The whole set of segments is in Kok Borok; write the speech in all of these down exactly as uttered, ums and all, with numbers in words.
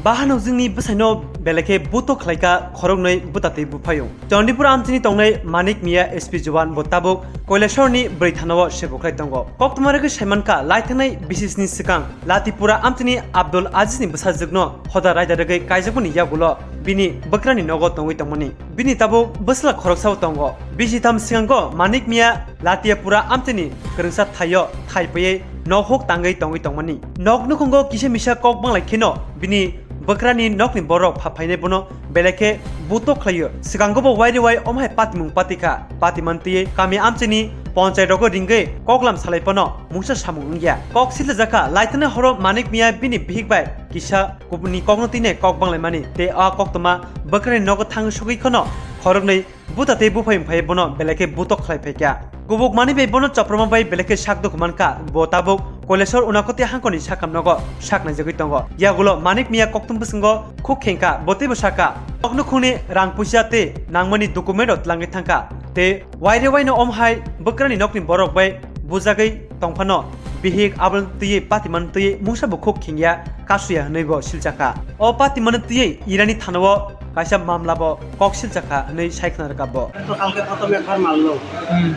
Bahanokjwngni bwsaino belai khe buto khlaikha khoroknwi bwtatwi buphaiyung. Chandipur amchini tongnai Manik Miya S P Jowan bo tabuk Koilashorni bwrwi thanao sebo khlai tongo. Koktwma rwgwi saimankha, laithangnai bisisni swkang Latipura amchini Abdul Azizni bwsajwkno hoda raida rwgwi kaijakmani yagulo bini bwkrani nogo tongwi tongmani. Bini tabuk bwsla khoroksao tongo. Bisi tham swkango Manik Miya Latipura amchini kwrwngsa thaio thai paiwi nok huk tangwi tongwi tongmani. Nok nukhungo kisa misa kok banglai kheno bini bwkrani nokni borok pha phainai bono belai khe buto khlaio. Swkango bo wairi wai omo hai patimung patikha. Patimani twiwi kami amchini ponchai rogo ringwi koklam salai phano mungsa samung wngya. Kok silajakha, laithani horo Manik Miya bini bihik bai kisa kubuni kokno tine kok banglaimani. Tei a koktwma bwkrani nogo thang sugwi kheno khoroknwi buta tei buphai wngphai bono belai khe butok khlai phaikha. Kubuk manwi bai bono chopropma bai belai khe sak dukhu mankha. Bo tabuk Koilashor Unakoti hangkoni sakam nogo sak naijagwi tongo. Yagulo Manik Miya koktwma bwswngo khuk khengkha, bo teibo sakha, kokno khungni rang puisa tei nangmani document rok twlangwi thangkha. Tei waire waino omo hai bwkrani nokni borok bai bujagwi tongphano bihik aboni twiwi patimani twiwi mungsa bukhuk khingya kasuya hwnwi bo silchakha. O patimani twiwi Irani thanao kaisa mamla bo kok silchakha hwnwi sai khna rwkha bo. তো কালকে প্রথমে একবার মারলো। হুম।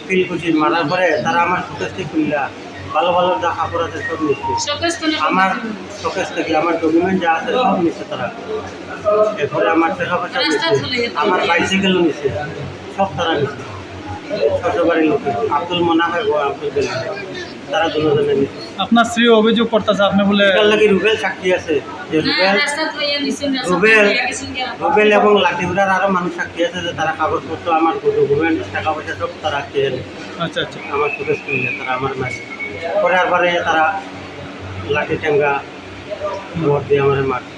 তিন কুচি মারার পরে তারা আমার শোকেস থেকে খুললা, ভালো ভালো যা কাপড় আছে সব নিচ্ছে। শোকেস তো না আমার শোকেস থেকে আমার ডকুমেন্ট যা আছে সব নিচ্ছে তারা। এরপরে আমার টাকা পয়সা রাস্তা নিচ্ছে, চলে যেতে আমার বাইসাইকেলও নিচ্ছে, সব তারা নিচ্ছে। শ্বশুরবাড়ির লোকে আব্দুল মোনা হয়, ও আব্দুল জলিল, তারা দুজনে নিচ্ছে। আপনার স্ত্রী অভিযোগ করতেছে আপনি বলে এটার লাগি রুবেল সাক্ষী আছে, যে না, রুবেল, রাস্তা তো ইয়ে নিছেন, রাস্তা রুবেল, তো ইয়ে গেছেন গিয়া। রুবেল এবং লাঠিগুড়ার আরো মানুষ সাক্ষী আছে যে তারা কাগজপত্র, আমার ডকুমেন্ট, টাকা পয়সা সব তারা খেয়ে নেয়। আচ্ছা, আচ্ছা। আমার শোকেস খুললে তারা আমার মারে। পরে আরবার এই তারা লাঠি ঠেঙ্গা রড দিয়ে আমার মারছে।